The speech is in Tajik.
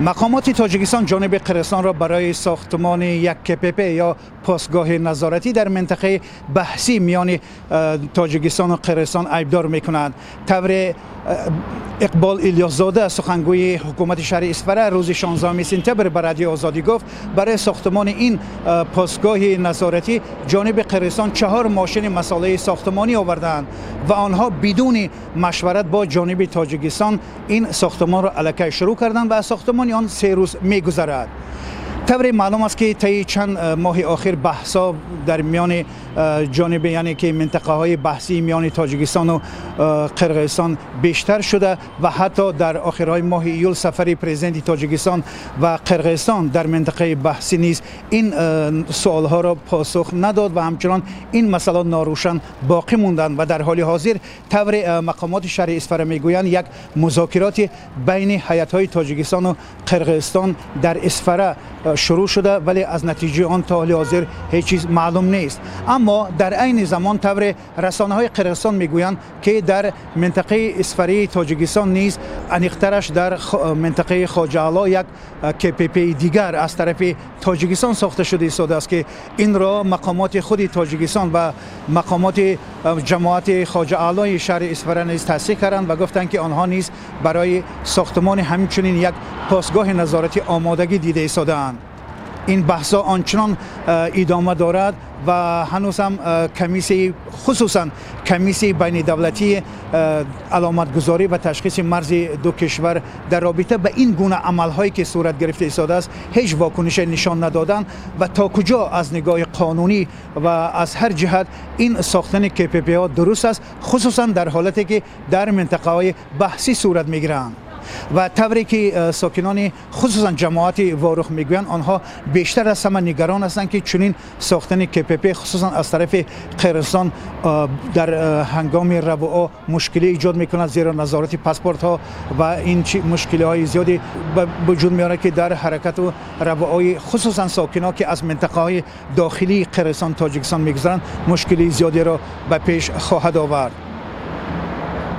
Мақомоти Тоҷикистон ҷониби Қирғизистонро барои сохтмони як КПП ё посгоҳи назоратӣ дар минтақаи баҳсӣ миёни Тоҷикистон ва Қирғизистон айбдор мекунанд. Тавре Иқбол Илёсзода, сухангӯи ҳукумати шаҳри Исфара, рӯзи 16 сентябр ба Радиои Озодӣ гуфт, барои сохтмони ин посгоҳи назоратӣ ҷониби Қирғизистон 4 мошини масолеҳи сохтмонӣ овардаанд ва онҳо бидуни машварат бо ҷониби Тоҷикистон ин сохтмонро аллакай шурӯъ карданд ва аз сохтмони он 3 рӯз мегузарад. Тавре маълум аст, ки таи чанд моҳи охир баҳсҳо дар миёни ҷониби, яъне ки минтақаҳои баҳсии миёни Тоҷикистону Қирғизистон бештар шуда ва ҳатто дар охирҳои моҳи июл сафари президенти Тоҷикистон ва Қирғизистон дар минтақаи баҳсӣ низ ин суолҳоро посух надод ва ҳамчунон ин масъала норӯшан боқӣ монданд. Ва дар ҳоли ҳозир, тавре мақомоти шаҳри Исфара мегӯянд, як музокироти байни ҳайатҳои Тоҷикистону Қирғизистон дар Исфара шурӯъ шуда, вале аз натиҷаи он то ҳоли ҳозир ҳеҷ чиз маълум нест. Аммо дар айни замон, тавре расонаҳои Қирғизистон мегӯянд, ки дар минтақаи Исфарии Тоҷикистон низ, аниқтараш дар минтақаи Хоҷаало, як КПП дигар аз тарафи Тоҷикистон сохта шуда истодааст, ки инро мақомоти худи Тоҷикистон ва мақомоти ҷамоати Хоҷаалои шаҳри Исфара низ тасдиқ карданд ва гуфтанд, ки онҳо низ барои сохтмони ҳамчунин як посгоҳи назоратӣ омодагӣ дида истодаанд. Ин баҳсҳо ончунон идома дорад ва ҳанӯз ҳам комиссияи, хусусан комиссияи байнидавлатии аломатгузорӣ ва ташхиси марзи ду кишвар дар робита ба ин гуна амалҳое, ки сурат гирифта истодааст, ҳеҷ вокунише нишон надоданд ва то куҷо аз нигоҳи қонунӣ ва аз ҳар ҷиҳат ин сохтани КППҳо дуруст аст, хусусан дар ҳолате ки дар минтақаҳои баҳсӣ сурат мегиранд. Ва тавре ки сокинони, хусусан ҷамоати Ворух мегӯянд, онҳо бештар аз ҳама нигарон ҳастанд, ки чунин сохтани КПП, хусусан аз тарафи Қирғизистон, дар ҳангоми равуо мушкилӣ эҷод мекунад, зеро назорати паспортҳо ва ин мушкилиҳои зиёде ба вуҷуд меорад, ки дар ҳаракату равуои хусусан сокинон, ки аз минтақаҳои дохилии Қирғизистон Тоҷикистон мегузаранд, мушкилии зиёдеро ба пеш хоҳад овард.